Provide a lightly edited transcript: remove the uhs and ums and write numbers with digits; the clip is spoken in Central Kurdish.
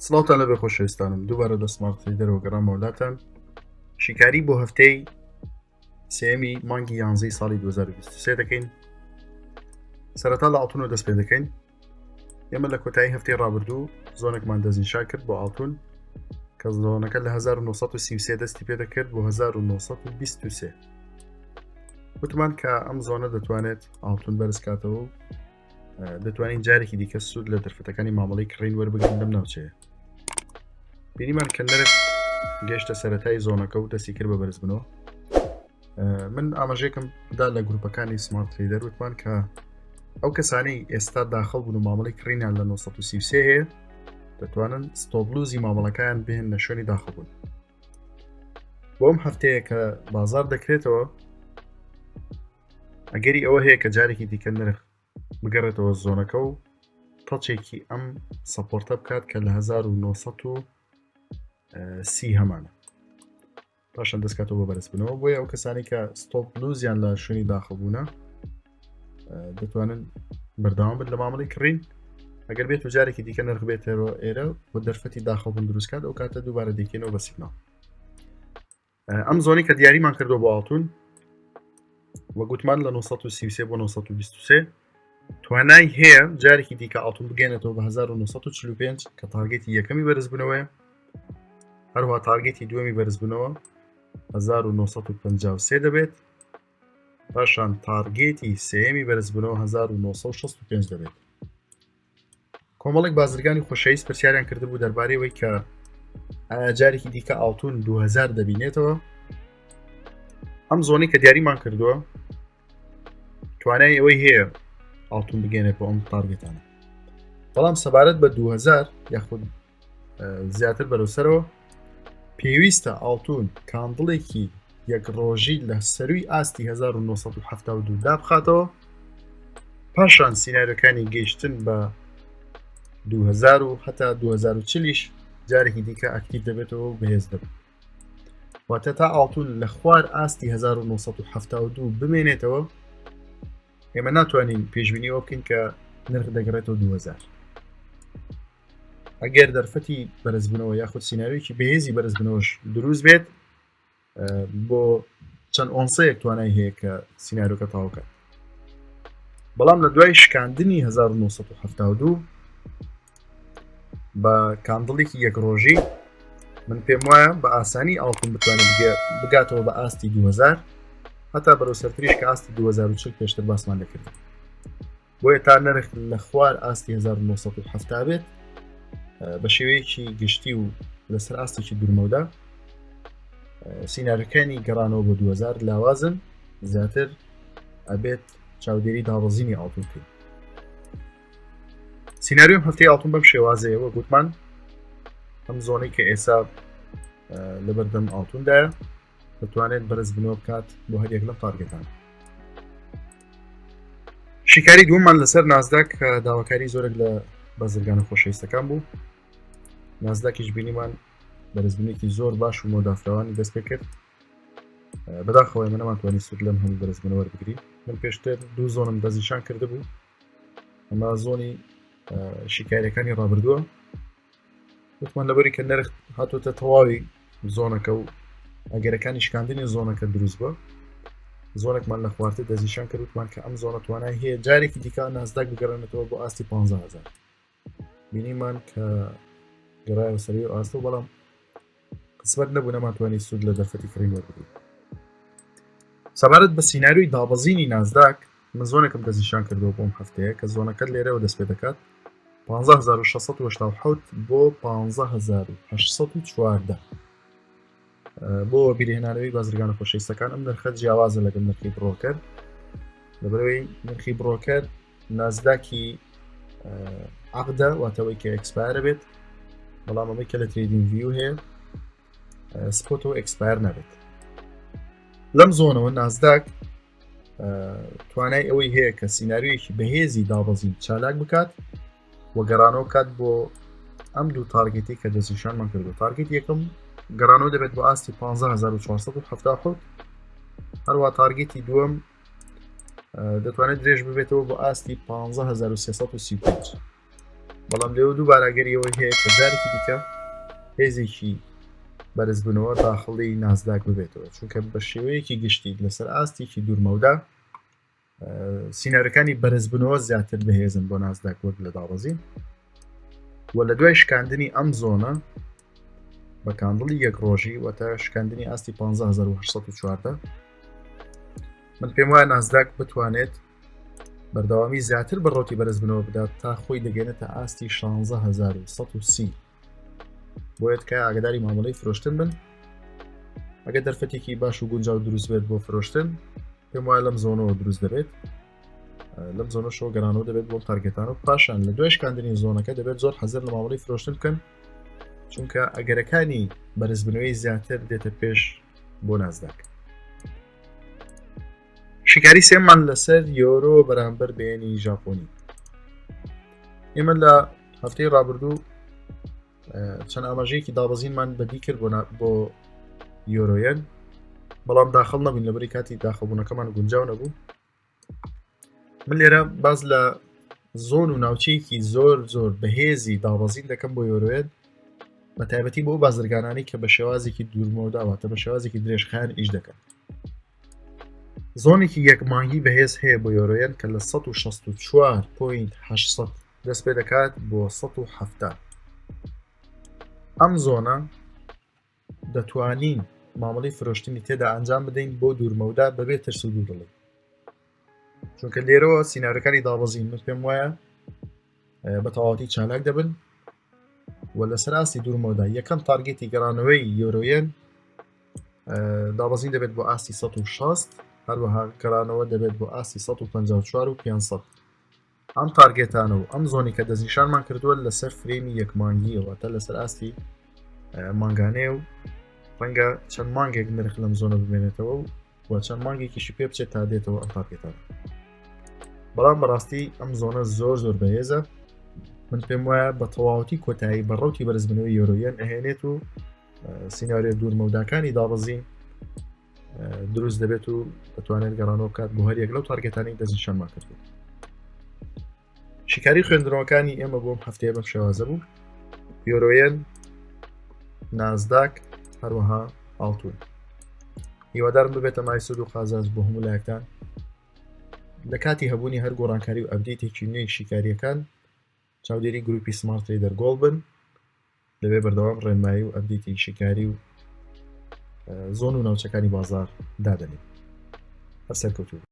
سڵاوتان لەبێ خۆشەویستانم دووبارە لە سمارت تریدەرەوە گەڕامەوە لاتان شیکاری بۆ هەفتەی سێمی مانگی یانزەی ساڵی 2023 دەکەین سەرەتا لە ئاڵتونەوە دەست پێ دەکەین ئێمە لە کۆتایی هەفتەی ڕابردوو زۆنێکمان دەستنیشان کرد بۆ ئاڵتون کە زۆنەکە لە 1933 دەستی پێ دەکرد بۆ 1923 وتمان کە ئەم زۆنە دەتوانێت ئاڵتون بەرزکاتەوە و دەتوانین جارێکی دیکە سوود لە دەرفەتەکانی مامەڵی کڕین وەربگرین لەم ناوچەیە بینیمان کە نرخ گەشتە سەتای زۆنەکە و دەستی کرد بە بەرزبنەوە من ئاماژێکم دا لە گروپەکانی سمارت تریدەر وتمان کە ئەو کەسانی ئێستا داخل بوون و مامەڵی کڕینیان لە 933 هەیە دەتوانن stop loss ی مامەڵەکان بهێن لە شوێنی داخل بوون بۆم هەفتەیە کە بازار دەکرێتەوە ئەگەری ئەوە هەیە کە جارێکی دیکە نرخ بگەڕێتەوە zone ەکە و touch ێکی ئەم support ە بکات کە لە 1930 هەمانە پاشان دەستکاتەوە بە بەرزبوونەوە بۆیە ئەو کەسانی کە stop loss یان لە شوێنی داخل بوونە دەتوانن بەردەوام بن لە مامەڵی کڕین ئەگەر بێت و جارێکی دیکە نرخ بێتەوە ئێرە و دەرفەتی داخڵ بوون دروستکات ئەو کاتە دووبارە دەکەینەوە بە سیگناڵ ئەم zone ی کە دیاریمان کردو بۆ ئاڵتون وە گوتمان لە 933 بۆ 923 توانای هەیە جارێکی دیکە ئاڵتون بگەێنێتەوە بە 1945 کە target ی یەکەمی بەرزبوونەوەی هەروە target ی دووەمی بەرزبوونەوە 1953 دەبێت پاشان target ی سێیەمی بەرزبوونەوە 1965 دەبێت کۆمەڵێک بازرگانی خۆشەویست پرسیاریان کردبوو دەربارەی ئەوەی کە ئایا جارێکی دیکە ئاڵتون 2000 دەبینێتەوە ئەم zone ی کە دیاریمان کردووە توانای ئەوەی هەیە ئاڵتون بگەێنێت بۆ ئەم target انە بەڵام سەبارەت بە 2000 یاخود زیاتر بەرەو سەرەوە پێویستە ئاڵتون candle ێکی یەک ڕۆژی لە سەروی ئاستی 1972 دابخاتەوە پاشان سیناریۆکانی گەیشتن بە 2000 و هەتا 2040 جارێکی دیکە active دەبێتەوە و بەهێز دەبێت واتە تا ئاڵتون لە خوار ئاستی 1972 بمێنێتەوە ئێمە ناتوانین پێشبینی ئەوە بکەین کە نرخ دەگەڕێتەوە 2000 ئەگەر دەرفەتی بەرزبوونەوە یاخود سیناریۆیەکی بەهێزی بەرزبوونەوەش دروست بێت بۆ چەند ئۆنسەیەک توانای هەیە کە سیناریۆکە تاوکات بەڵام لە دوای شکاندنی 1972 بە candle ێکی یەک ڕۆژی من پێم وایە بە ئاسانی ئاڵتون بتوانێت بگاتەوە بە ئاستی 2000 هەتا بەرەو سەرتریش کە ئاستی 2040 پێشتر باسمان دەکرد بۆیە تا نرخ لە خوار ئاستی 1970 بێت بە شێوەیەکی گشتی و لەسەر ئاستێکی دوورمەودا سیناریۆکانی گەڕانەوە بۆ 2000 لاوازن زیاتر ئەبێت چاودێری دابەزینی ئاڵتون بکەین سیناریۆم هەفتەی ئاڵتون بەم شێوازەیە وە گوتمان ئەم zone ەی کە ئێسا لەبەردەم ئاڵتوندایە دەتوانێت بەرزبوونەوە بکات بۆ هەریەک لەم target انە شیکاری دووەممان لەسەر نازداک کە داواکاری زۆرێک لە بازرگانە خۆشەویستەکان بوو نازداکیش بینیمان بەرزبوونێکی زۆر باش و مەودافراوانی دەست پێ کرد بەداخەوە ئێمە نەمانتوانی سوود لەم هەموو بەرزبوونە وەربگرین من پێشتر دوو zone م دەستنیشان کردبوو ئەمە zone ی شیکاریەکانی ڕابردووە وتمان لەبەری کە نرخ هاتوتە تەواوی zone ەکە و ئەگەرەکانی شکاندنی zone ەکە دروست بووە zone ێکمان لە خوارتر دەستنیشان کرد وتمان کە ئەم zone ە توانای هەیە جارێکی دیکە نازداک بگەڕێنێتەوە بۆ ئاستی 15000 بینیمان کە گەڕایەوە سەری و ئاستە بەڵام قسمەت نەبوو نەمانتوانی سوود لە دەرفەتی کڕین وەربگرین سەبارەت بە سیناریۆی دابەزینی نازداک من zone ێکم دەستنیشان کردەوە بۆم هەفتەیە کە zone ەکە لێرەوە دەست پێ دەکات 15687 بۆ 15814 بۆ بیرهێنانەوەی بازرگانە خۆشەویستەکان ئەم نرخە جیاوازە لەگەڵ نرخی broker لەبەرەوەی نرخی broker نازداکی عقدە واتەوەی کە expire بێت بەڵام ئەمەی کە لە TradingView هەیە spot ەوە expire نابێت لەم zone ەوە نازداک توانای ئەوەی هەیە کە سیناریۆیەکی بەهێزی دابەزین چالاک بکات و گەڕانەوە کات بۆ ئەم دوو target ی کە دەستنیشانمان کردو target یەکەم گەڕانەوە دەبێت بۆ ئاستی 15477 هەروە target ی دووەم دەتوانێت درێژ ببێتەوە بۆ ئاستی 15335. بەڵام لێوە دووبارە ئەگەری ئەوەی هەیە کە جارێکی دیکە هێزێکی بەرزبوونەوە داخڵی نازداک ببێتەوە چونکە بە شێوەیەکی گشتی لەسەر ئاستێکی دوورمەودا سیناریۆکانی بەرزبوونەوە زیاتر بەهێزن بۆ نازداک وەک لە دابەزین و لە دوای شکاندنی ئەم zone ە بە candle ی یەک ڕۆژی واتە شکاندنی ئاستی 15814 من پێم وایە نازداک بتوانێت بەردەوامی زیاتر بە ڕوتی بەرزبوونەوە بدات تا خۆی دەگەێنێتە ئاستی 16130 بۆیە تکایە ئاگداری مامەڵەی فرۆشتن بن ئەگەر دەرفەتێکی باش و گونجاو دروست بێت بۆ فرۆشتن پێم وایە لەم zone ەوە دروست دەبێت لەم zone ەشەوە گەرانەوە دەبێت بۆ target ان و پاشان لە دوای شکاندنی zone ەکە دەبێت زۆر حەزەر لە مامەڵەی فرۆشتن بکەن چونکە ئەگەرەکانی بەرزبوونەوەی زیاتر دێتە پێش بۆ نازداک شیکاری سێمان لەسەر یۆرۆ بەرامبەر بە یەنی ژاپۆنی ئێمە لە هەفتەی ڕابردوو چەند ئاماژەیەکی دابەزینمان بەدی کرد بۆ یۆرۆیەن بەڵام داخل نەبووین لەبری کاتی داخڵبوونەکەمان گونجاو نەبوو من لێرە باز لە zone و ناوچەیەکی زۆر زۆر بەهێزی دابەزین دەکەم بۆ یۆرۆیەن بە تایبەتی بۆ بازرگانانی کە بە شێوازێکی دوورمەودا واتە بە شێوازێکی درێژخایەن ئیش دەکەن zone ێکی یەک مانگی بەهێز هەیە بۆ یۆرۆیەن کە لە 164.800 دەست پێ دەکات بۆ 170 ئەم zone ە دەتوانین مامەڵی فرۆشتنی تێدا ئەنجام بدەین بۆ دوورمەودا بەبێ ترس و دوودڵی چونکە لێرەوە سیناریۆکانی دابەزین من پێم وایە بە تەواوەتی چالاک دەبن و لەسەر ئاستی دوورمەودا یەکەم target ی گەڕانەوەی یۆرۆیەن دابەزین دەبێت بۆ ئاستی 160 هەروەها گەڕانەوە دەبێت بۆ ئاستی 154 و 500 ئەم target انە و ئەم zone ی کە دەستنیشانمان کردووە لەسەر فرەیمی یەک مانگیەوە تا لەسەر ئاستی مانگانەیە و ڕەنگە چەند مانگێک نرخ لەم zone ە بمێنێتەوە و و چەند مانگێکیشی پێ بچێت تا دێتەوە ئەم target انە بەڵام بەڕاستی ئەم zone ە زۆر زۆر بەهێزە من پێم وایە بە تەواوەتی کۆتایی بە ڕوتی بەرزبوونەوەی یۆرۆیەن ئەهێنێت و سیناریۆ دوورمەوداکانی دابەزین دروست دەبێت و دەتوانێت گەڕانەوە بکات بۆ هەریەک لەو target انەی دەستنیشانمان کردو شیکاری خوێندنەوەکانی ئێمە بۆم هەفتەیە بەم شێوازە بوو یۆرۆیەن نازداک هەروەها ئاڵتون هیوادارم ببێتە مای سود و قازانج بۆ هەموو لایەکتان لە کاتی هەبوونی هەر گۆڕانکاری و update ێکی نوێی شیکاریەکان چاودێری گروپی Smart Trader Gold بن لەوێ بەردەوام ڕێنمایی و update ی شیکاری و zone و ناوچەکانی بازار دادەنێن هەر سەرکەوتوو.